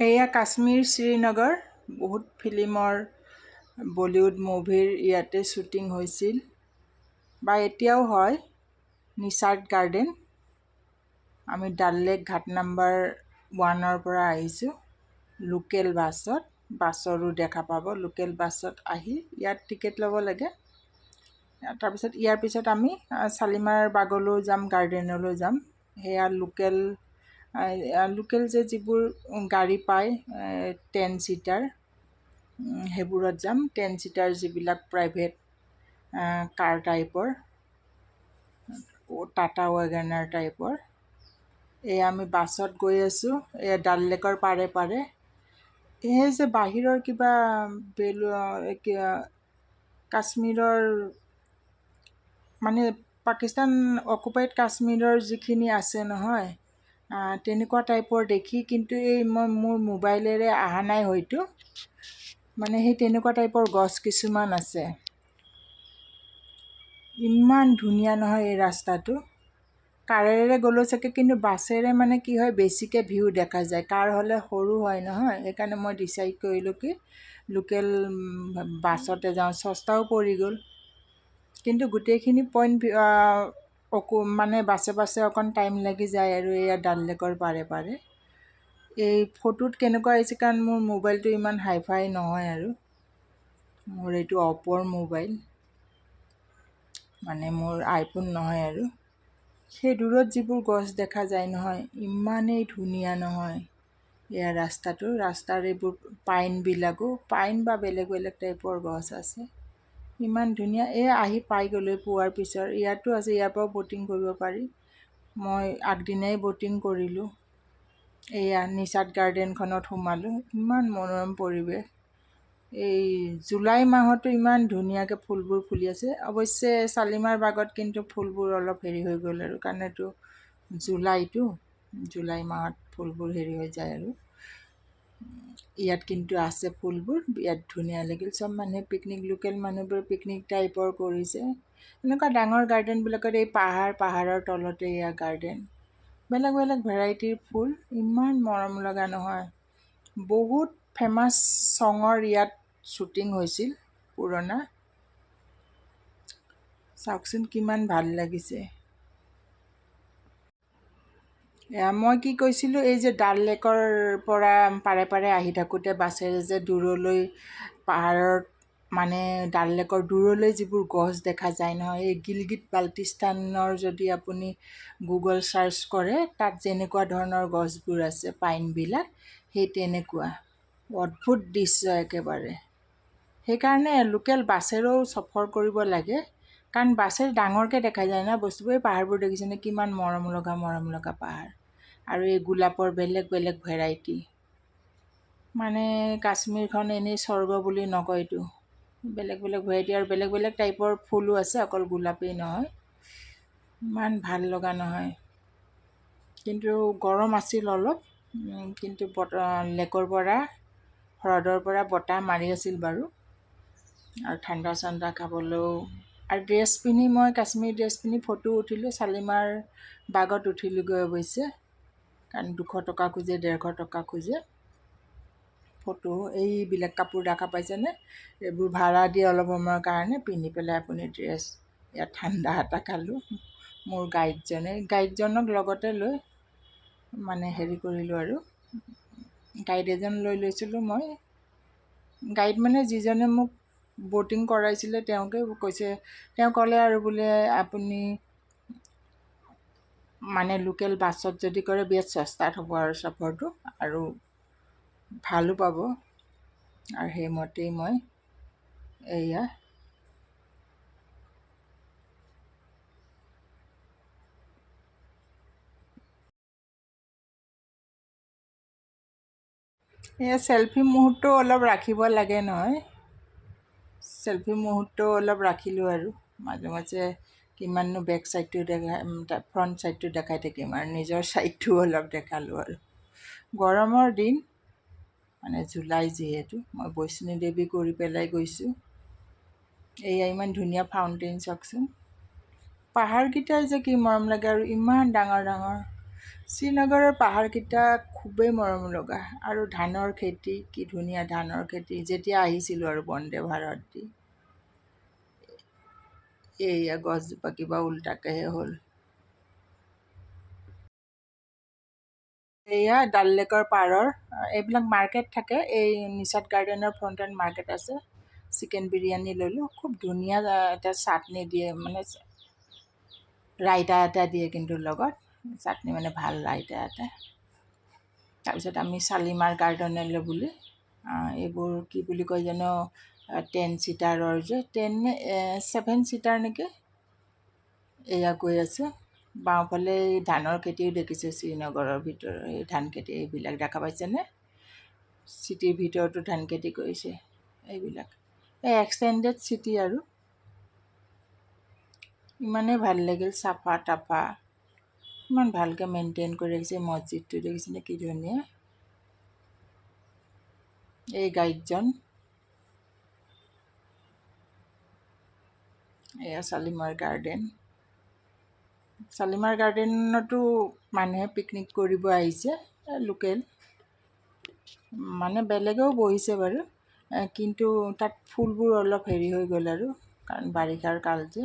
এয়া কাশ্মীৰ শ্ৰীনগৰ, বহুত ফিল্মৰ বলিউড মুভিৰ ইয়াতে শ্বুটিং হৈছিল বা এতিয়াও হয়। নিচাৰ্ট গাৰ্ডেন। আমি ডাল লেক ঘাট নাম্বাৰ 1ৰ পৰা আহিছোঁ লোকেল বাছত। বাছৰো দেখা পাব। লোকেল বাছত আহি ইয়াত টিকেট ল'ব লাগে। তাৰপিছত ইয়াৰ পিছত আমি শালিমাৰ বাগলৈ যাম, গাৰ্ডেনলৈ যাম। সেয়া লোকেল লোকেল যে যিবোৰ গাড়ী পায় 10 ছিটাৰ, সেইবোৰত যাম। 10 ছিটাৰ যিবিলাক প্ৰাইভেট কাৰ টাইপৰ, টাটা ৱেগনাৰ টাইপৰ। এয়া আমি বাছত গৈ আছোঁ, এয়া ডাল লেকৰ পাৰে পাৰে। এই যে বাহিৰৰ কিবা কাশ্মীৰৰ, মানে পাকিস্তান অকুপাইড কাশ্মীৰৰ যিখিনি আছে নহয়, তেনেকুৱা টাইপৰ দেখি। কিন্তু এই মই মোৰ মোবাইলেৰে অহা নাই হয়তো, মানে সেই তেনেকুৱা টাইপৰ গছ কিছুমান আছে। ইমান ধুনীয়া নহয় এই ৰাস্তাটো। কাৰেৰে গ'লেও চাগে, কিন্তু বাছেৰে মানে কি হয়, বেছিকৈ ভিউ দেখা যায়। কাৰ হ'লে সৰু হয় নহয়, সেইকাৰণে মই ডিচাইড কৰিলোঁ কি লোকেল বাছতে যাওঁ, সস্তাও পৰি গ'ল। কিন্তু গোটেইখিনি পইণ্ট মানে বাছে বাছে অকণ টাইম লাগি যায় আৰু। এয়া ডাল লেকৰ পাৰে পাৰে। এই ফটোত কেনেকুৱা আহিছে, কাৰণ মোৰ মোবাইলটো ইমান হাই ফাই নহয় আৰু, মোৰ এইটো অ'প'ৰ মোবাইল, মানে মোৰ আইফোন নহয় আৰু। সেই দূৰত যিবোৰ গছ দেখা যায় নহয়, ইমানেই ধুনীয়া নহয়। এয়া ৰাস্তাটো, ৰাস্তাৰ এইবোৰ পাইনবিলাকো, পাইন বা বেলেগ বেলেগ টাইপৰ গছ আছে, ইমান ধুনীয়া। এয়া আহি পাই গ'লোঁ পোৱাৰ পিছত ইয়াতো আছে, ইয়াৰ পৰাও ব'টিং কৰিব পাৰি। মই আগদিনাই ব'টিং কৰিলোঁ। এয়া নিচাত গাৰ্ডেনখনত সোমালোঁ, ইমান মনোৰম পৰিৱেশ। এই জুলাই মাহতো ইমান ধুনীয়াকৈ ফুলবোৰ ফুলি আছে। অৱশ্যে শালিমাৰ বাগত কিন্তু ফুলবোৰ অলপ হেৰি হৈ গ'ল আৰু, কাৰণ এইটো জুলাইটো, জুলাই মাহত ফুলবোৰ হেৰি হৈ যায় আৰু। ইয়াত কিন্তু আছে ফুলবোৰ, বিৰাট ধুনীয়া লাগিল। চব মানুহে পিকনিক, লোকেল মানুহবোৰ পিকনিক টাইপৰ কৰিছে। এনেকুৱা ডাঙৰ গাৰ্ডেনবিলাকত এই পাহাৰৰ তলতে এয়া গাৰ্ডেন, বেলেগ বেলেগ ভেৰাইটিৰ ফুল, ইমান মৰম লগা নহয়। বহুত ফেমাছ ছঙৰ ইয়াত শ্বুটিং হৈছিল পুৰণা। চাওকচোন কিমান ভাল লাগিছে। এয়া মই কি কৈছিলোঁ, এই যে ডাল লেকৰ পৰা পাৰে পাৰে আহি থাকোঁতে বাছেৰে যে দূৰলৈ পাহাৰত, মানে ডাল লেকৰ দূৰলৈ যিবোৰ গছ দেখা যায় নহয়, এই গিলগিট বাল্টিস্তানৰ যদি আপুনি গুগল চাৰ্চ কৰে, তাত যেনেকুৱা ধৰণৰ গছবোৰ আছে, পাইনবিলাক, সেই তেনেকুৱা অদ্ভুত দৃশ্য একেবাৰে। সেইকাৰণে লোকেল বাছেৰেও চফৰ কৰিব লাগে, কাৰণ বাছেৰে ডাঙৰকৈ দেখা যায় না বস্তুবোৰ। এই পাহাৰবোৰ দেখিছেনে, কিমান মৰম লগা মৰম লগা পাহাৰ। আৰু এই গোলাপৰ বেলেগ বেলেগ ভেৰাইটি, মানে কাশ্মীৰখন এনেই স্বৰ্গ বুলি নকয়তো। বেলেগ বেলেগ ভেৰাইটি আৰু বেলেগ বেলেগ টাইপৰ ফুলো আছে, অকল গোলাপেই নহয়। ইমান ভাল লগা নহয়। কিন্তু গৰম আছিল অলপ, কিন্তু লেকৰ পৰা, হ্ৰদৰ পৰা বতাহ মাৰি আছিল বাৰু। আৰু ঠাণ্ডা চাণ্ডা খাবলৈও। আৰু ড্ৰেছ পিন্ধি, মই কাশ্মীৰ ড্ৰেছ পিন্ধি ফটো উঠিলোঁ, শালিমাৰ বাগত উঠিলোঁগৈ অৱশ্যে, কাৰণ 200 টকা খোজে, 150 টকা খোজে ফটো। এইবিলাক কাপোৰ দেখা পাইছেনে, এইবোৰ ভাড়া দিয়ে অলপ সময়ৰ কাৰণে, পিন্ধি পেলাই আপুনি ড্ৰেছ। ইয়াত ঠাণ্ডা এটা খালোঁ, মোৰ গাইডজনক লগতে লৈ মানে হেৰি কৰিলোঁ আৰু, গাইড এজন লৈ লৈছিলোঁ মই। গাইড মানে যিজনে মোক ব'টিং কৰাইছিলে তেওঁকে কৈছে, তেওঁ ক'লে আৰু বোলে আপুনি মানে লোকেল বাছত যদি কৰে বিৰাট সস্তাত হ'ব আৰু চফৰটো, আৰু ভালো পাব। আৰু সেইমতেই মই এয়া এয়া চেলফি মুহূৰ্তও অলপ ৰাখিব লাগে নহয়, চেলফি মুহূৰ্তও অলপ ৰাখিলোঁ আৰু। মাজে মাজে কিমাননো বেক চাইডটো দেখাই, ফ্ৰণ্ট চাইডটো দেখাই থাকিম আৰু, নিজৰ চাইডটোও অলপ দেখালোঁ আৰু। গৰমৰ দিন, মানে জুলাই যিহেতু, মই বৈষ্ণী দেৱী কৰি পেলাই গৈছোঁ। এয়া ইমান ধুনীয়া ফাউণ্টেইন চাওকচোন। পাহাৰকেইটাই যে কি মৰম লাগে আৰু, ইমান ডাঙৰ ডাঙৰ। শ্ৰীনগৰৰ পাহাৰকেইটা খুবেই মৰম লগা আৰু ধানৰ খেতি, কি ধুনীয়া ধানৰ খেতি। যেতিয়া আহিছিলোঁ আৰু বন্দে ভাৰত দি, এইয়া গছজোপা কিবা উল্টাকেহে হ'ল। এয়া ডাল লেকৰ পাৰৰ এইবিলাক মাৰ্কেট থাকে। এই নিচাত গাৰ্ডেনৰ ফ্ৰণ্টত মাৰ্কেট আছে। চিকেন বিৰিয়ানী ল'লোঁ, খুব ধুনীয়া এটা চাটনি দিয়ে, মানে ৰাইতা এটা দিয়ে কিন্তু লগত চাটনি, মানে ভাল ৰাইতা এটা। তাৰপিছত আমি শালিমাৰ গাৰ্ডেনলৈ বুলি, এইবোৰ কি বুলি কয় জানো, 10 চিটাৰৰ যে, 10 নে 7 চিটাৰ নেকি, এয়া গৈ আছে। বাওঁফালে এই ধানৰ খেতিও দেখিছোঁ শ্ৰীনগৰৰ ভিতৰৰ, এই ধান খেতি এইবিলাক দেখা পাইছেনে? চিটিৰ ভিতৰতো ধান খেতি কৰিছে এইবিলাক, এই এক্সটেণ্ডেড চিটি আৰু। ইমানেই ভাল লাগিল, চাফা তাফা ইমান ভালকৈ মেইনটেইন কৰি ৰাখিছে। মছজিদটো দেখিছেনে কি ধুনীয়া। এই গাইডজন, এয়া শালিমাৰ গাৰ্ডেন। শালিমাৰ গাৰ্ডেনতো মানুহে পিকনিক কৰিব আহিছে, লোকেল মানে বেলেগেও বহিছে বাৰু, কিন্তু তাত ফুলবোৰ অলপ হেৰি হৈ গ'ল আৰু, কাৰণ বাৰিষাৰ কাল যে।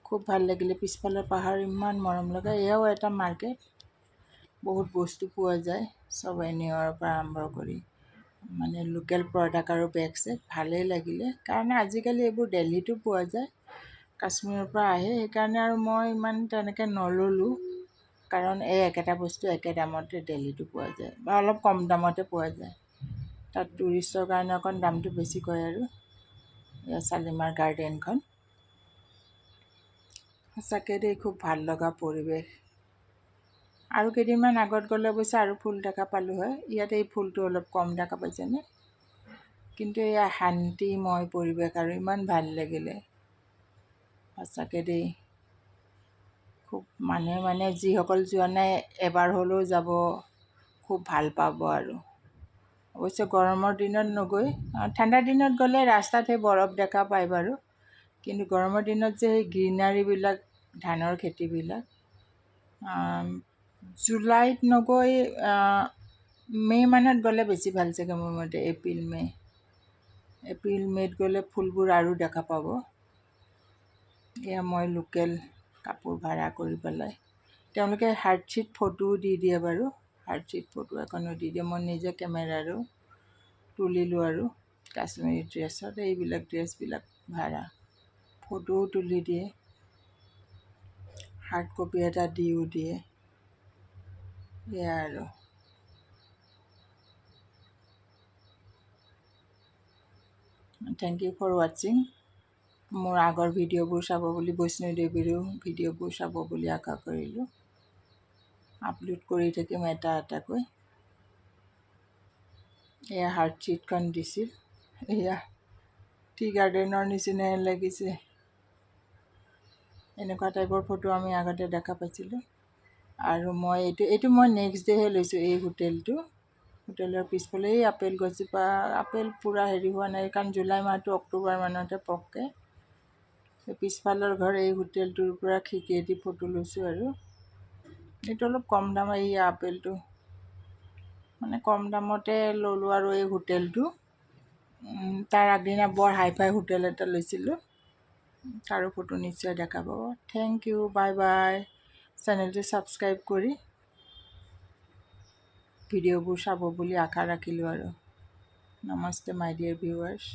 খুব ভাল লাগিলে। পিছফালৰ পাহাৰ ইমান মৰম লগা। এয়াও এটা মাৰ্কেট, বহুত বস্তু পোৱা যায়, চবেনিয়ৰ পৰা আৰম্ভ কৰি মানে লোকেল প্ৰডাক্ট আৰু বেগ চেগ। ভালেই লাগিলে, কাৰণ আজিকালি এইবোৰ দেলহিতো পোৱা যায়, কাশ্মীৰৰ পৰা আহে, সেইকাৰণে আৰু মই ইমান তেনেকৈ নল'লোঁ, কাৰণ এই একেটা বস্তু একে দামতে দেলহিতো পোৱা যায় বা অলপ কম দামতে পোৱা যায়। তাত টুৰিষ্টৰ কাৰণে অকণ দামটো বেছি কয় আৰু। এয়া শালিমাৰ গাৰ্ডেনখন সঁচাকৈ দেই খুব ভাল লগা পৰিৱেশ। আৰু কেইদিনমান আগত গ'লে অৱশ্যে আৰু ফুল দেখা পালোঁ হয়। ইয়াত এই ফুলটো অলপ কম দেখা পাইছেনে, কিন্তু এয়া শান্তিময় পৰিৱেশ আৰু ইমান ভাল লাগিলে সঁচাকৈ দেই। খুব মানুহে মানে যিসকল যোৱা নাই এবাৰ হ'লেও যাব, খুব ভাল পাব আৰু। অৱশ্যে গৰমৰ দিনত নগৈ ঠাণ্ডাৰ দিনত গ'লে ৰাস্তাত সেই বৰফ দেখা পায় বাৰু, কিন্তু গৰমৰ দিনত যে সেই গ্ৰীনাৰীবিলাক, ধানৰ খেতিবিলাক, জুলাইত নগৈ মে' মানত গ'লে বেছি ভাল চাগে মোৰ মতে। এপ্ৰিল মে'ত গ'লে ফুলবোৰ আৰু দেখা পাব। এয়া মই লোকেল কাপোৰ ভাড়া কৰি পেলাই, তেওঁলোকে হাৰ্ডশ্বিট ফটোও দি দিয়ে বাৰু, হাৰ্ডশ্বিট ফটো এখনো দি দিয়ে। মই নিজে কেমেৰাৰো তুলিলোঁ আৰু কাশ্মীৰী ড্ৰেছত, এইবিলাক ড্ৰেছবিলাক ভাড়া, ফটোও তুলি দিয়ে, হাৰ্ড কপি এটা দিও দিয়ে। এয়া আৰু। Thank U for ৱাটছিং। মোৰ আগৰ ভিডিঅ'বোৰ চাব বুলি, বৈষ্ণৱ দেৱীৰো ভিডিঅ'বোৰ চাব বুলি আশা কৰিলোঁ। আপলোড কৰি থাকিম এটা এটাকৈ। এয়া হাৰ্ডশ্বিটখন দিছিল, এয়া টি গাৰ্ডেনৰ নিচিনাই লাগিছে। এনেকুৱা টাইপৰ ফটো আমি আগতে দেখা পাইছিলোঁ। আৰু মই এইটো মই নেক্সট ডে'হে লৈছোঁ এই হোটেলটো। হোটেলৰ পিছফালে এই আপেল গছজোপা, আপেল পূৰা হেৰি হোৱা নাই, কাৰণ জুলাই মাহটো অক্টোবৰ মানতে পকে। পিছফালৰ ঘৰ এই হোটেলটোৰ পৰা খিৰিকীয়েদি ফটো লৈছোঁ আৰু। এইটো অলপ কম দাম, এই আপেলটো মানে কম দামতে ল'লোঁ আৰু এই হোটেলটো। তাৰ আগদিনা বৰ হাই ফাই হোটেল এটা লৈছিলোঁ, তাৰো ফটো নিশ্চয় দেখা পাব। Thank U, bye bye. চেনেলটো ছাবস্ক্ৰাইব কৰি ভিডিঅ'বোৰ চাব বুলি আশা ৰাখিলোঁ আৰু। নমস্তে মাই ডিয়াৰ ভিউৱাৰ্ছ।